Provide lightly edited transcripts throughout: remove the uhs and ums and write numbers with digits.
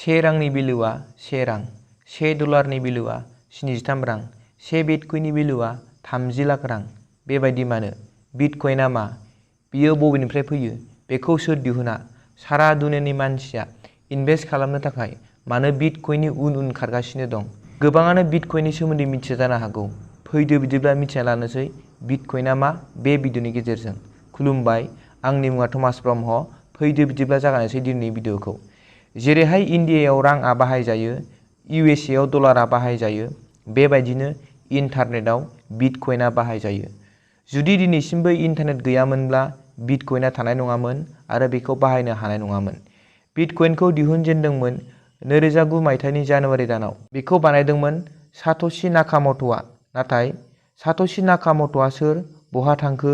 1 रांनि भेलुआ 1 रां, 1 डलारनि भेलुआ 73 रां, 1 बिटकइननि भेलुआ 30 लाख रां। बेबायदि मानो? बिटकइनआ मा? बियो बबेनिफ्राय फैयो? बेखौ सोर दिहुना? सारा दुनियानि मानसिया इनभेस्ट खालामनो थाखाय मानो बिटकइननि उन खारगासिनो दं? गोबाङानो बिटकइननि सोमोन्दै मिथिया जानो हागौ। फैदो बिदिब्ला मिथिना लानोसै बिटकइनआ मा बे भिडिअनि गेजेरजों। खुलुमबाय, आंनि मुङा थमास ब्रह्म। फैदो बिदिब्ला जागायनोसै दिनैनि भिडिअखौ। जेरैहाय इन्डियायाव रांआ बाहायजायो, USA आव डलारा बाहायजायो, बेबायदिनो इन्टारनेटआव बिटकइनआ बाहायजायो। जुदि दिनैसिमबो इन्टारनेट गैयामोनब्ला बिटकइनआ थानाय नङामोन आरो बेखौ बाहायनो हानाय नङामोन। बिटकइनखौ दिहुनजेनदोंमोन 2009 मायथाइनि जानुवारि दानाव। बेखौ बानायदोंमोन सात'शी नाकामोट'आ। नाथाय सात'शी नाकामोट'आ सोर, बहा थांखो,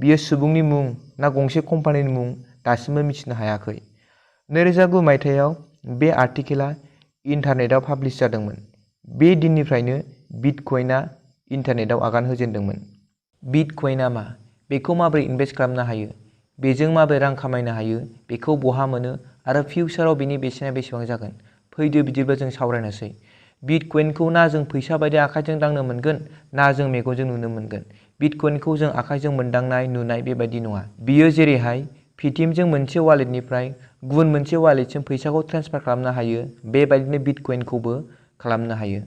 बियो सुबुंनि मुं ना गंसे कम्पानिनि मुं दासिमबो मिथिनो हायाखै। 2009 मायथाइयाव बे आर्टिकेलआ इन्टारनेटआव पाब्लिश जादोंमोन। बे दिननिफ्रायनो बिटकइनआ इन्टारनेटआव आगान होजेनदोंमोन। बिटकइनआ मा? बेखौ माबोरै इनभेस्ट खालामनो हायो? बेजों माबोरै रां खामायनो हायो? बेखौ बहा मोनो आरो फिउचाराव बेनि बेसेना बेसेबां जागोन? फैदो बिदिब्ला जों सावरायनोसै। बिटकइनखौ ना जों फैसा बायदि आखाइजों दांनो मोनगोन ना जों मेगनजों नुनो मोनगोन। बिटकइनखौ जों आखाइजों मोनदांनाय नुनाय बेबायदि नङा। बियो जेरैहाय पेटिएमजों मोनसे वालेटनिफ्राय गुबुन मोनसे वालेटसिम फैसाखौ ट्रेन्सफार खालामनो हायो, बेबायदिनो बिटकइनखौबो खालामनो हायो।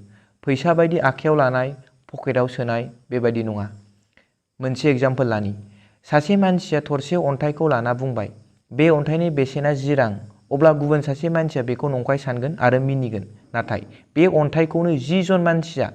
फैसा बायदि आखाइयाव लानाय, पकेटाव सोनाय बेबायदि नङा। मोनसे एग्जाम्पल लानि। सासे मानसिया थरसे अन्थाइखौ लाना बुंबाय, बे अन्थाइनि बेसेना 10 रां। अब्ला गुबुन सासे मानसिया बेखौ नंखाय सानगोन आरो मिनिगोन। नाथाय बे अन्थाइखौनो 10 जन मानसिया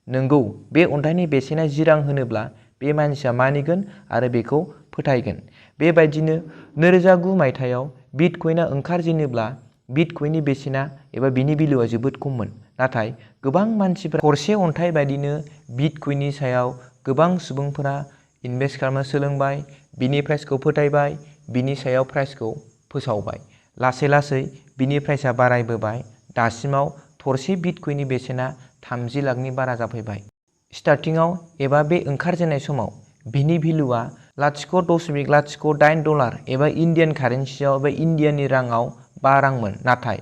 नंगौ बे अन्थाइनि बेसेना 10 रां होनोब्ला बे मानसिया मानिगोन आरो बेखौ फोथायगोन। बेबायदिनो 2009 मायथाइयाव बिटकइनआ ओंखारजेनोब्ला बिटकइननि बेसेना एबा बिनि भेलुआ जोबोद खममोन। नाथाय गोबां मानसिफोरा थरसे अन्थाइ बायदिनो बिटकइननि सायाव गोबां सुबुंफोरा इनभेस्ट खालामनो सोलोंबाय, बिनि प्राइसखौ फोथायबाय, बिनि सायाव प्राइसखौ फोसावबाय। लासै लासै बिनि प्राइसआ बारायबोबाय। दासिमाव थरसे बिटकइननि बेसेना 30 लाखनि बारा जाफैबाय। स्टार्टिंआव एबा बे ओंखारजेननाय समाव बिनि भेलुआ 0.08 डलार एबा इन्डियान कारेन्सियाव एबा इन्डियानि राङाव 5 रांमोन। नाथाय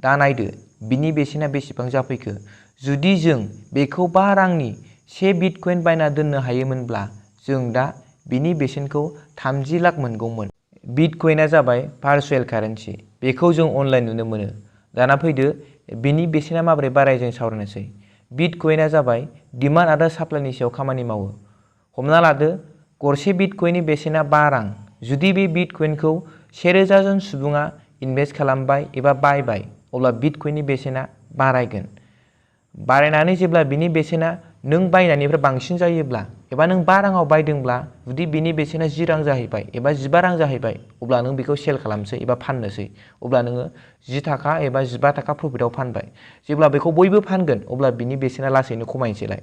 दा नायदो बिनि बेसेना बेसेबां जाफैखो। जुदि जों बेखौ 5 रांनि 1 बिटकइन बायना दोननो हायोमोनब्ला जों दा बिनि बेसेनखौ 30 लाख मोनगौमोन। बिटकइनआ जाबाय भार्चुएल कारेन्सि। बेखौ जों अनलाइन नुनो मोनो। दाना फैदो बिनि बेसेना माबोरै बारायो जों सावरायनोसै। बिटकइनआ जाबाय डिमान्ड आरो साप्लाइनि सायाव खामानि मावो। हमना लादो गरसे बिटकइननि बेसेना 5 रां। जुदि बे बिटकइनखौ 1000 जन सुबुङा इनभेस्ट खालामबाय एबा बायबाय, अब्ला बिटकइननि बेसेना बारायगोन। बारायनानै जेब्ला बिनि बेसेना नों बायनायनिफ्राय बांसिन जायोब्ला एबा नों 5 राङाव बायदोंब्ला जुदि बिनि बेसेना 10 रां जाहैबाय एबा 15 रां जाहैबाय, अब्ला नों बेखौ सेल खालामसै एबा फाननोसै। अब्ला नोङो 10 थाखा एबा 15 थाखा प्रफिटआव फानबाय। जेब्ला बेखौ बयबो फानगोन अब्ला बिनि बेसेना लासैनो खमायनोसैलाय।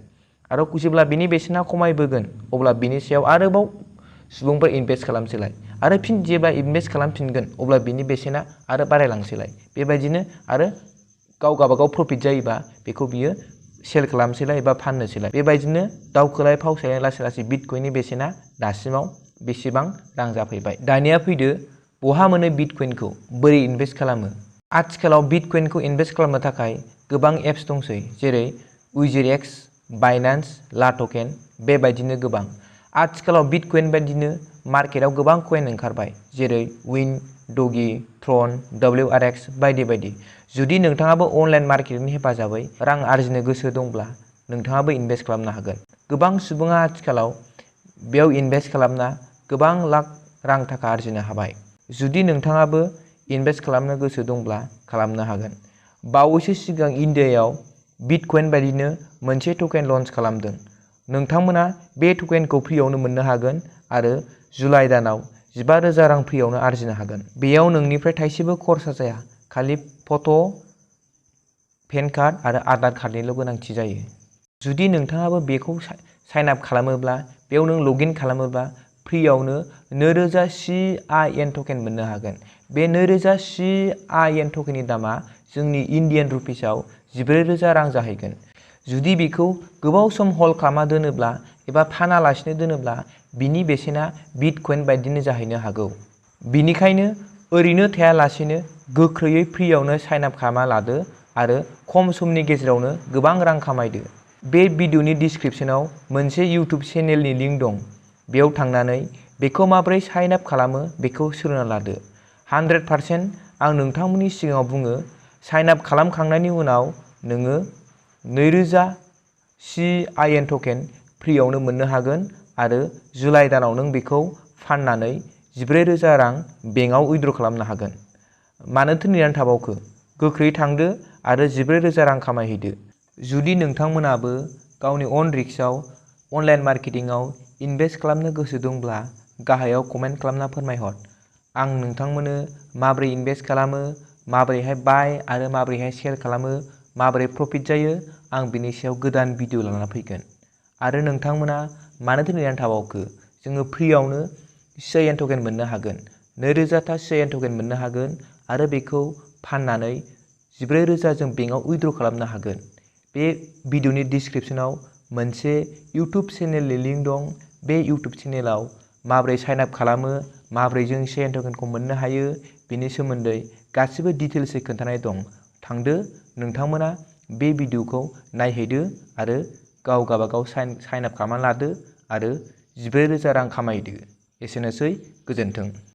आरो जेब्ला बिनि बेसेना खमायबोगोन अब्ला बिनि सायाव आरोबाव सुबुंफोर इनभेस्ट खालामसैलाय। आरो फिन जेब्ला इनभेस्ट खालामफिनगोन अब्ला बिनि बेसेना आरो बारायलांसैलाय। बेबायदिनो आरो गाव गावबागाव प्रफिट जायोबा बेखौ बियो सेल खालामसैलाय एबा फाननोसैलाय। बेबायदिनो दावखोलाय फावसायलाय लासै लासै बिटकइननि बेसेना दासिमाव बेसेबां रां जाफैबाय। दानिया फैदो बहा मोनो बिटकइनखौ, बोरै इनभेस्ट खालामो। आथिखालाव बिटकइनखौ इनभेस्ट खालामनो थाखाय गोबां एप्स दंसै, जेरै विजिरेक्स, बाइनान्स, लाटकेन बेबायदिनो गोबां। आथिखालाव बिटकइन बायदिनो मार्केटआव गोबां कइन ओंखारबाय, जेरै विन, डगी, ट्रन, WRX बायदि बायदि। जुदि नोंथाङाबो अनलाइन मार्केटनि हेफाजाबै रां आरजिनो गोसो दंब्ला नोंथाङाबो इनभेस्ट खालामनो हागोन। गोबां सुबुङा आथिखालाव बेयाव इनभेस्ट खालामना गोबां लाख रां थाखा आरजिनो हाबाय। जुदि नोंथाङाबो इनभेस्ट खालामनो गोसो दंब्ला खालामनो हागोन। बावैसो सिगां इन्डियायाव बिटकइन बायदिनो मोनसे टकेन लन्च खालामदों। नोंथांमोना बे टकेनखौ फ्रियावनो मोननो हागोन आरो जुलाइ दानाव 15,000 रां फ्रियावनो आरजिनो हागोन। बेयाव नोंनिफ्राय थाइसेबो खरसा जाया, खालि फट', पेन कार्ड आरो आधार कार्डनिल' गोनांथि जायो। जुदि नोंथाङाबो बेखौ साइन आप खालामोब्ला, बेयाव नों लगइन खालामोब्ला फ्रियावनो 9000 CIN टकेन मोननो हागोन। बे 9000 CIN टकेननि दामा जोंनि इन्डियान रुपिसाव 14,000 रां जाहैगोन। जुदि बेखौ गोबाव सम हल्ड खालामना दोनोब्ला एबा फानालासिनो दोनोब्ला बिनि बेसेना बिटकइन बायदिनो जाहैनो हागौ। बिनिखायनो ओरैनो थायालासेनो गोख्रैयै फ्रियावनो साइन आप खालामना लादो आरो खम समनि गेजेरावनो गोबां रां खामायदो। बे भिडिअनि डिस्क्रिप्शनाव मोनसे इउटुब चेनेलनि लिंक दं। बेयाव थांनानै बेखौ माबोरै साइन आप खालामो बेखौ सोलोंना लादो। 100% आं नोंथांमोननि सिगाङाव बुङो, साइन आप खालामखांनायनि उनाव नोङो 2000 CIN टकेन फ्रियावनो मोननो हागोन आरो जुलाइ दानाव नों बेखौ फाननानै 14,000 रां बेंकआव उइद्र' खालामनो हागोन। मानोथो नेनानै थाबावखो? गोख्रै थांदो आरो 14,000 रां खामायहैदो। जुदि नोंथांमोनाबो गावनि अन रिस्कआव अनलाइन मार्केटिंआव इनभेस्ट खालामनो गोसो दंब्ला गाहायाव कमेन्ट खालामना फोरमायहर। आं नोंथांमोननो माबोरै इनभेस्ट खालामो, माबोरैहाय बाय आरो माबोरैहाय सेल खालामो, माबोरै प्रफिट जायो, आं बिनि सायाव गोदान भिडिअ लाना फैगोन। आरो नोंथांमोना मानोथो नेनानै थाबावखो? जोङो फ्रियावनो CIN टकेन मोननो हागोन। 2000 था CIN टकेन मोननो हागोन आरो बेखौ फाननानै 14,000 जों बेंकआव उइद्र' खालामनो हागोन। बे भिडिअनि डिस्क्रिप्शनाव मोनसे इउटुब चेनेलनि लिंक दं। बे इउटुब चेनेलाव माबोरै साइन आप खालामो, माबोरै जों CIN टकेनखौ मोननो हायो, बेनि सोमोन्दै गासिबो डिटेल्सै खोन्थानाय दं। थांदो, नोंथांमोना बे भिडिअखौ नायहैदो आरो गावबागाव साइन आप खालामना लादो आरो 14,000 रां खामायदो। एसेनोसै, गोजोन्थों।